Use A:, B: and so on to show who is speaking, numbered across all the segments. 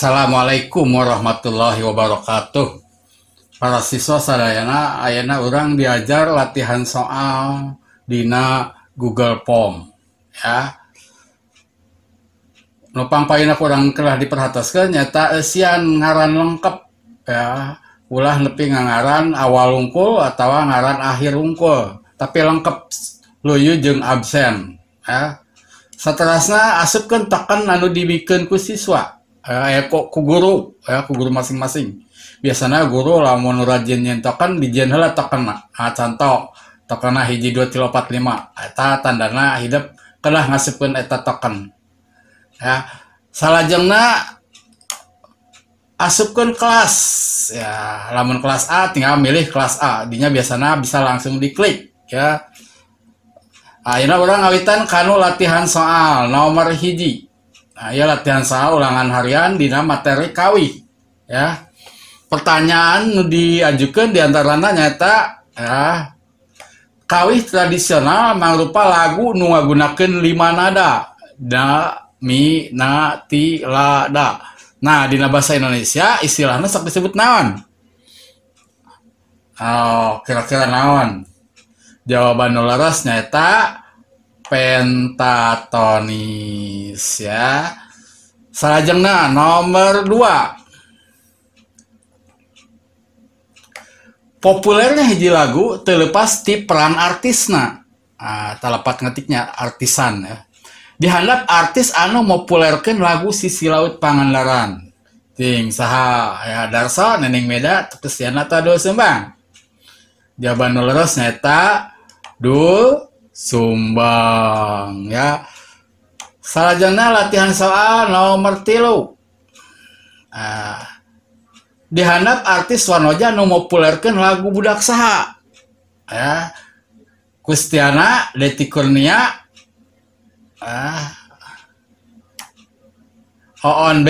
A: Assalamualaikum warahmatullahi wabarakatuh. Para siswa sadayana, ayeuna urang diajar latihan soal dina Google Form ya. Nu pangpayuna kurang kelah diperhatoskeun nyata eusian ngaran lengkap ya. Ulah nepi ngaran awal wungkul atawa ngaran akhir wungkul, tapi lengkap luyu jeung absen ya. Saterasna asupkeun token anu dibikeun ku siswa. Ku guru ya, ku guru masing-masing. Biasanya guru lamun rajin nyen token dijieun heula tokenna. Ah contoh tokenna 1 2 3 4 5. Eta tandana hidep kedah ngasupkeun eta token. Ya, salajengna asupkeun kelas ya, lamun kelas A tinggal milih kelas A, dinya biasana bisa langsung diklik ya. Ayeuna urang ngawitan kanu latihan soal nomor 1. Nah, ya latihan soal ulangan harian dina materi kawih ya. Pertanyaan nu diajukeun diantarana nyaeta ya, kawih tradisional mangrupa lagu nu ngagunakeun 5 nada, da, mi, na, ti, la, da. Nah, dina bahasa Indonesia istilahna sok disebut naon? Oh, kira-kira naon? Jawaban nu leres nyaeta pentatonis ya. Salajengna nomor 2. Populernya hiji lagu teu leupas ti peran artisna. Ah, telepat ngetiknya artisan ya. Dihandap artis anu mopulerkeun lagu Sisi Laut Pangandaran. Ting saha ya, Darso, Neneng Meda, Tepesiana atau Doel Sumbang? Jawaban nu leres nyaeta Doel Sumbang ya. Salajengna latihan soal nomor 3. Ah, dihandap artis wanoja nu mopulerkeun lagu Budak Saha ya. Kustiana, Deti Kurnia, Oon B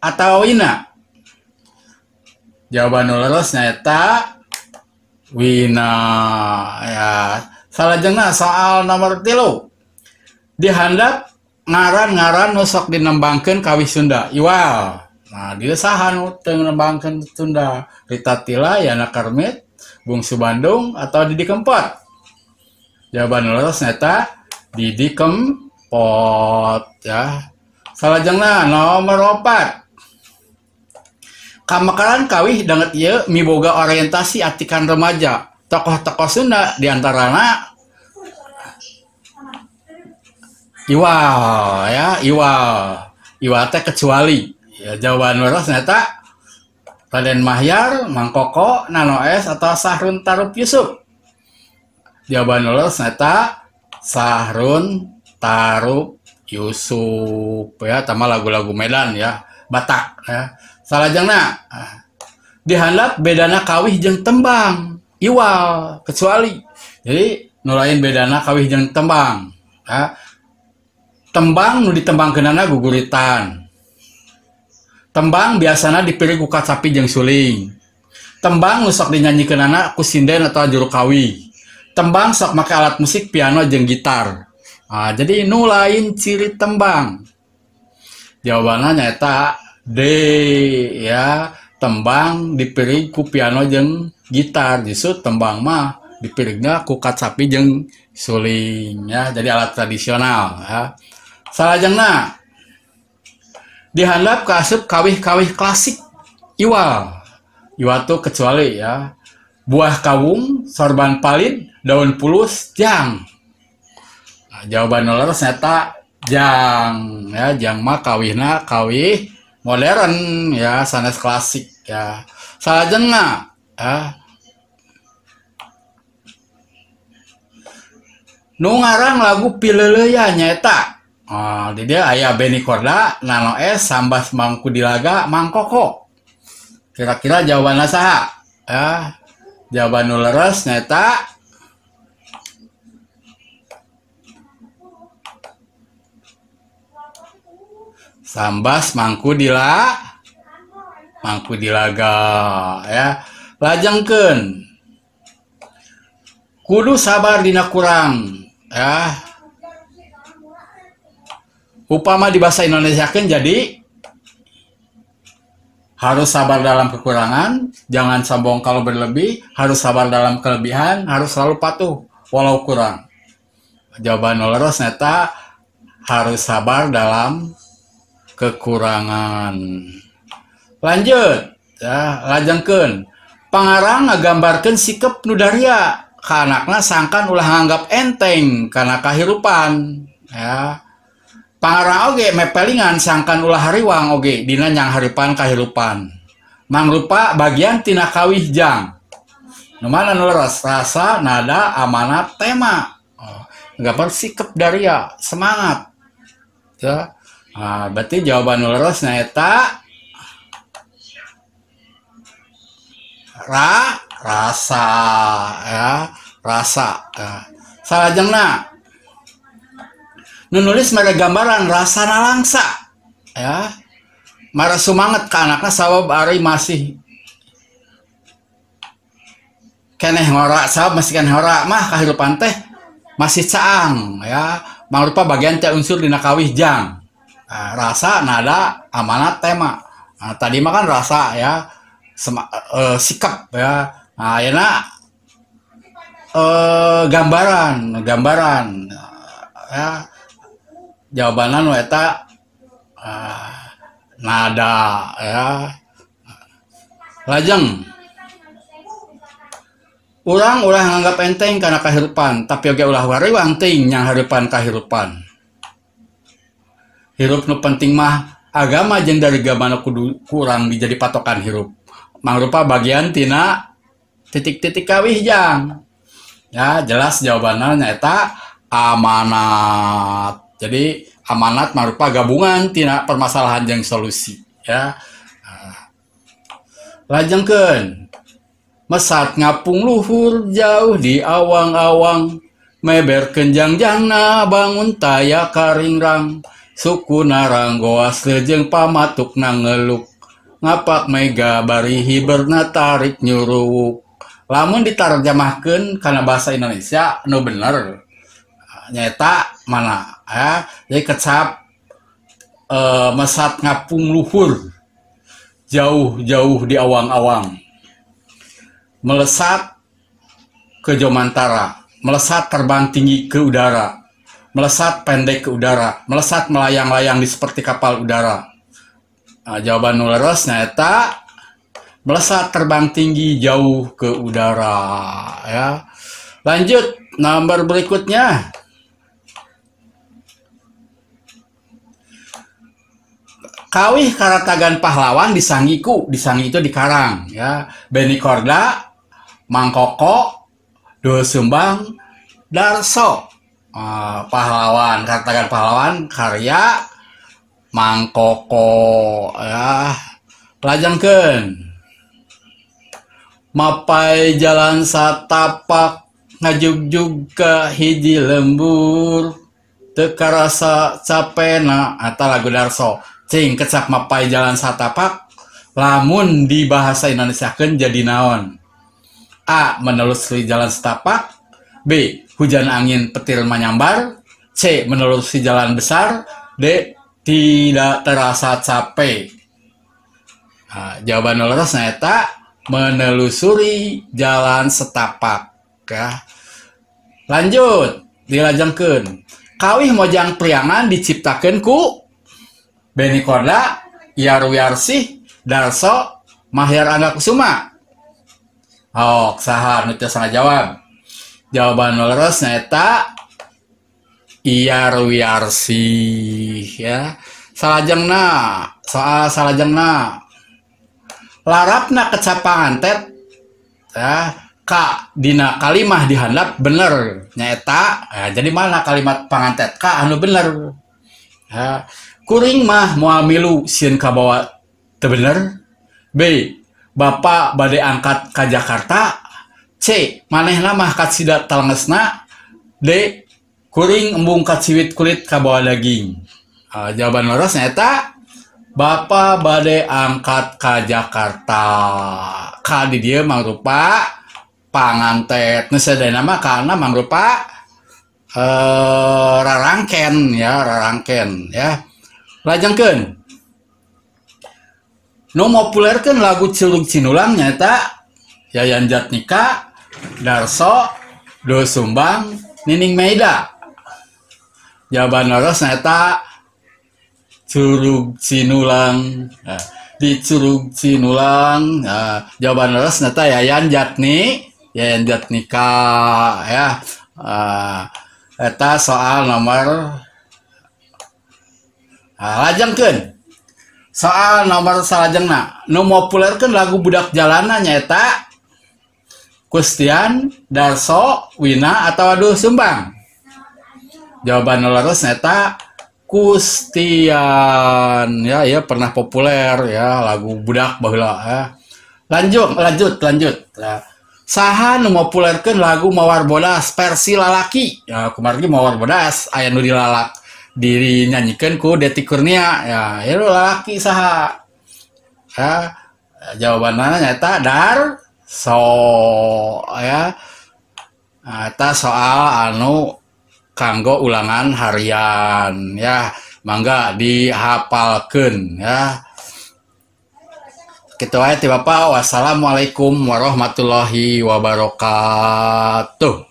A: atau Wina? Jawaban nu leres nyaeta Wina ya. Salajengna soal nomor 3. Dihandap ngaran-ngaran nu sok dinembangkeun kawih Sunda. Iwal. Nah, dia saha nu teu nembangkeun Sunda? Rita Tila, Yana Kermit, Bungsu Bandung atau Didi Kempot? Jawaban nu leres nyaeta Didi Kempot ya. Salajengna nomor 4. Kamekaran kawih danget ieu miboga orientasi atikan remaja. Tokoh-tokoh Sunda diantarana Iwal ya, Iwal. Iwal teh kecuali. Ya, jawaban leres nyaeta Raden Mahyar, Mang Koko, Nano S atau Sahrun Tarup Yusuf. Jawaban leres nyaeta Sahrun Tarup Yusuf ya, tambah lagu-lagu Medan ya, Batak ya. Salajengna dihandap bedana kawih jeung tembang. Iwal kecuali. Jadi nu lain bedana kawih jeung tembang ya. Tembang nu ditembangkeunana guguritan. Tembang biasana dipilih ku kacapi jeung suling. Tembang nu sok dinyanyikeunana ku sinden atau juru kawih. Tembang sok make alat musik piano jeung gitar. Nah, jadi nu lain ciri tembang. Jawabanna nyaeta D ya. Tembang dipilih ku piano jeung gitar, justru tembang mah dipilihna ku kacapi jeung suling ya, jadi alat tradisional ya. Salajengna dihandap kaasup kawih-kawih klasik Iwal. Iwal tuh kecuali ya. Buah kawung, sorban palid, daun pulus, jang. Nah, jawaban nu leres nyaeta jang ya, jang mah kawihna kawih modern ya, sanes klasik ya. Salajengna ya, nu ngarang lagu Pileuleuyan nyaeta oh, di dia aya Benny Korda, Nano S, Sambas Mangkudilaga, Mang Koko. Kira-kira jawabanna saha? Ya, jawaban nu leres nyaeta Sambas Mangkudilaga ya. Lajengkeun kudu sabar dina kurang ya. Upama di bahasa Indonesiakeun jadi Harus sabar dalam kekurangan, jangan sombong kalau berlebih, harus sabar dalam kelebihan, harus selalu patuh walau kurang. Jawaban nu leres nyaeta harus sabar dalam kekurangan. Lanjut, ya, lajengkeun. Pangarang ngagambarkeun sikep nu daria ka anakna sangkan ulah nganggap enteng kana kahirupan, ya. Pangarang oge mepelingan sangkan ulah hariwang oge dina nyangharipan kahirupan. Mangrupa bagian tina kawih jang. Nu mana nu leres? Rasa, nada, amanat, tema. Oh, gambar sikep daria, semangat. Ya. Nah, berarti jawaban nu leres nyaeta rasa, ya, rasa. Ya. Salajengna nu nulis mere gambaran rasa nalangsa, ya, mara sumanget ka anakna sabab ari masih keneh ngora, sabab masih keneh ngora mah kahirupan teh masih caang, ya, mangrupa bagian teh unsur dina kawih jang. Nah, rasa, nada, amanat, tema. Nah, tadi mah kan rasa, ya, sikap, ya. Nah, ayeuna gambaran, gambaran, ya. Jawabanna nu eta nada, ya. Lajeng urang ulah nganggap enteng kana kahirupan, tapi oge ulah wariwang teuing nyanghareupan kahirupan. Hirup nu penting mah agama jeung darigama nu kudu kurang dijadi patokan hirup. Mangrupa bagian tina titik-titik kawih jang. Ya, jelas jawabanna nyaeta amanat. Jadi amanat mangrupa gabungan tina permasalahan jeung solusi, ya. Lajengkeun mesat ngapung luhur jauh di awang-awang, meberkeun jangjangna bangun taya karingrang, suku naranggoas leujeung pamatukna ngeluk, ngapak mega bari hiberna tarik nyuruwuk. Lamun ditarjamahkeun kana bahasa Indonesia nu bener nyaeta mana, ya. Jadi kecap mesat ngapung luhur jauh-jauh di awang-awang, melesat ke Jomantara, melesat terbang tinggi ke udara, melesat pendek ke udara, melesat melayang-layang di seperti kapal udara. Nah, jawaban nu leres nyaeta melesat terbang tinggi jauh ke udara, ya. Lanjut nomor berikutnya. Kawih karatagan pahlawan disanggiku, disanggi itu dikarang, ya. Benny Korda, Mangkoko, Doel Sumbang, Darso. Pahlawan, karatagan pahlawan karya Mangkoko, ya. Lajengkeun mapai jalan satapak ngajugjug ka hiji lembur teu karasa capena, atau lagu Darso. Cing kecap mapai jalan satapak lamun di bahasa Indonesiakeun jadi naon? A. Menelusuri jalan setapak, B. Hujan angin petir menyambar, C. Menelusuri jalan besar, D. Tidak terasa capek. Nah, jawaban leres nyaeta menelusuri jalan setapak, ya. Lanjut dilajengkeun. Kawih Mojang Priangan diciptakeun ku Benny Korda, Yarwiarsih, Darso, Mahyar Angga Kusuma. Oh, saha nu teu salah jawab? Jawaban nu leres nyaeta Yarwiarsih, ya. Salajengna, soal salajengna. Larapna kecapangan tet, ya, ka dina kalimah dihandap bener nyaeta, ya, jadi mana kalimat pangantet ka anu bener, ya. Kuring mah moal milu sieun kabawa teu bener. B. Bapak bade angkat ka Jakarta. C. Manehna mah kacida talengesna. D. Kuring embung kaciwit kulit kabawa daging. Jawaban leres nyaeta Bapak bade angkat ka Jakarta. Ka di dieu mangrupa pangantet. Nu sadayana mah kana mangrupa rarangken, ya, rarangken, ya. Lajengkeun Nu mopulerkeun lagu Curug Cinulang nyaeta Yayan Jatnika, Darso, Doel Sumbang, Nining Meida. Jawaban leres nyaeta Curug Cinulang. Nah, di Curug Cinulang. Nah, jawaban leres nyaeta Yayan Jatnika ya. Eta soal nomor lajengkeun. Soal nomor salajengna, nu mopulerkeun lagu Budak Jalanan nyaeta Kustian, Darso, Wina atau Doel Sumbang. Jawaban leres nyaeta Kustian ya, ya pernah populer ya lagu budak baheula ya. Lanjut. Nah, saha nu mopulerkeun lagu Mawar Bodas versi lalaki? Ya kumargi Mawar Bodas aya nu dilalak dinyanyikan ku Deti Kurnia ya, ya lalaki saha? Ya, jawabanna nyaeta Darso ya. Eta soal anu kanggo ulangan harian ya, mangga dihafalkeun ya. Kitu wae ti Bapak, wassalamualaikum warahmatullahi wabarakatuh.